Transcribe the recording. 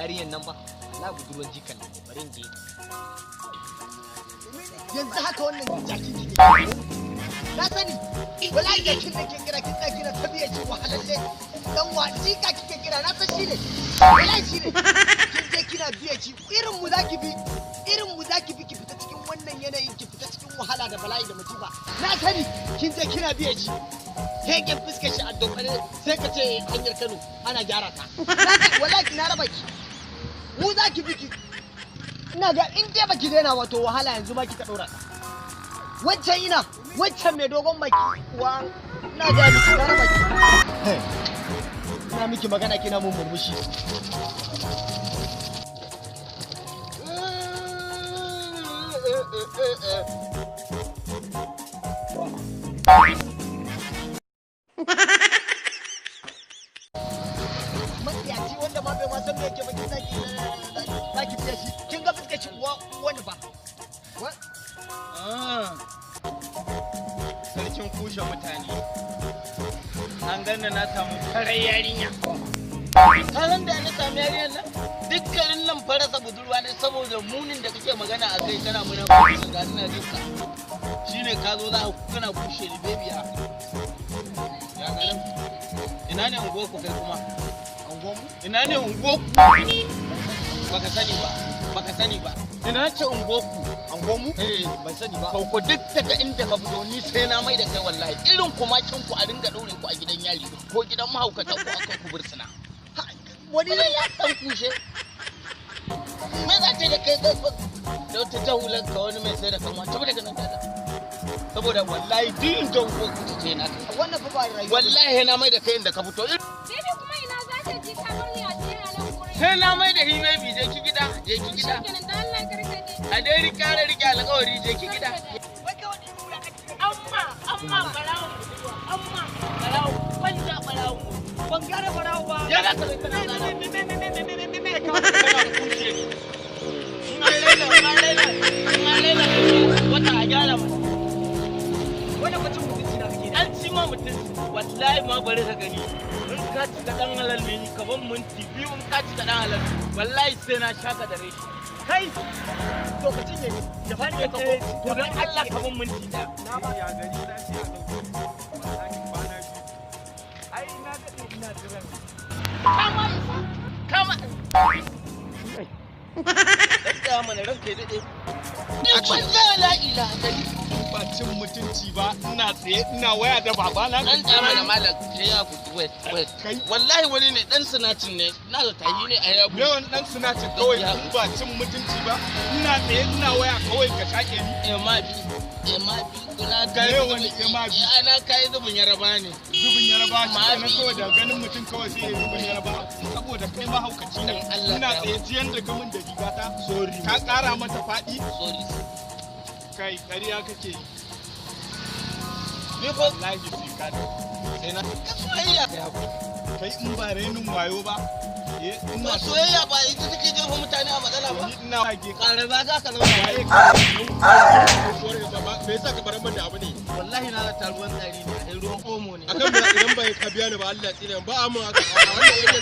Yarinyar nan ba la budurwar jikan nan bari in je. Yanzu haka wannan jakin kike. Na sani wallahi jakin da ke kira kin tsaya kira ta biye shi wahalalle dan wa jika kike kira na san shi ne. Wallahi shi ne. Kin je kina biye shi irin mu zaki bi irin mu zaki bi ki fita cikin wannan yanayin ki fita cikin wahala da bala'i da masifa. Na sani kin je kina biye shi. Hegen fuskar shi a dokare sai ka ce hanyar Kano ana gyara ta. Wallahi na raba ki. Mu za ki bi ki. Ina ga in dai baki daina wato wahala yanzu ma kika dora ta. Wancan ina wancan mai dogon baki wa ina ga miki na raba ki. Ina miki magana kina mun murmushi. Matsiyaci wanda ma bai ma san me yake ba kin zaki zaki fiye shi kin ga fuskar shi wani ba. Sarkin kushe mutane. An ganna na samu farar yarinya. Karan da na sami yarinyar nan dukkanin nan farasa budurwa ne saboda munin da kake magana a kai kana muna kushe ga ina jin ka. Shine ka zo za ka kana kushe ni bebiya. Ya garin. Ina ne unguwar ku kai kuma? Unguwar mu? Ina ne unguwar ku? Baka sani ba. Baka sani ba. Ina ce unguwar ku? Unguwar mu? Eh. Ban sani ba. Ko duk daga inda ka fito ni sai na mai da kai wallahi. Irin kuma kin ku a ringa daure ku a gidan yari ko gidan mahaukata ko akan ku bursuna. Wani ne ya dan kushe. Me za ta da kai da wata jahular ka wani mai sai da kanwa tafi daga nan dala. Saboda wallahi duk inda unguwar ku ce na kai. Wannan fa ba rayuwa. Wallahi na mai da kai inda ka fito. Baby kuma ina za ta ji ka bar ni a tsaye a nan gurin. Sai na mai da hi baby je ki gida je ki gida. Shikenan dan Allah karka je. A dai rika rike alƙawari je ki gida. Amma amma barawon budurwa amma barawon wanda barawon Ban gane barawo ba. Ya za ka zo kana gane. Me ya kawo? Kana kushe ni. In an raina in an raina in an raina wata a gyara mana. Wannan fa cin mutunci na kake. An ci ma mutunci wallahi ma bari ka gani. In ka ci ka dan halal ne ka ban minti biyu in ka ci ka dan halal wallahi sai na shaka da reshi. Kai to ka cinye ni. Da fani ka ko to dan Allah ka ban minti ɗaya. Na ba Ya gari lafiya lau. Wallahi kwana biyu. Ai na daɗe ina jiran. Kama isa kama. Gaskiya mana ranka ya daɗe. Wallahi la ilaha illallah. Ba cin mutunci ba ina tsaye ina waya da babana. Dan tsama da malam sai ya ku wait wait. Kai. Wallahi wani ne dan sinacin ne na da tayi ne a ya Me wani ɗan sinacin kawai in ba cin mutunci ba ina tsaye ina waya kawai ka shaƙe ni. Emabi emabi kuna kai Me wani emabi? Ana kai zubin yaraba ne. Zubin yaraba shi kenan Mabi. kawai da ganin mutum kawai sai ya zubin yaraba saboda kai mahaukaci ne. Dan Allah Ina ka tsaye jiyan da kamun da rigata. Sorry. Ka ƙara mata faɗi. Sorry. Kai ƙarya kake yi. Ni ko Wallahi sai ka sai na ka soyayya. Kai in ba rainin wayo ba. Eh ina Ba soyayya ba ita take jefa mutane a matsala ba. Ni ina wage ka. Ƙara ba za ka zauna. Waye ka? Me yasa ka bar min da abu ne? Wallahi na zata ruwan tsari ne, a ruwan omo ne. Akan ba idan bai ka biya ni ba Allah tsine ba mu haka. A wannan area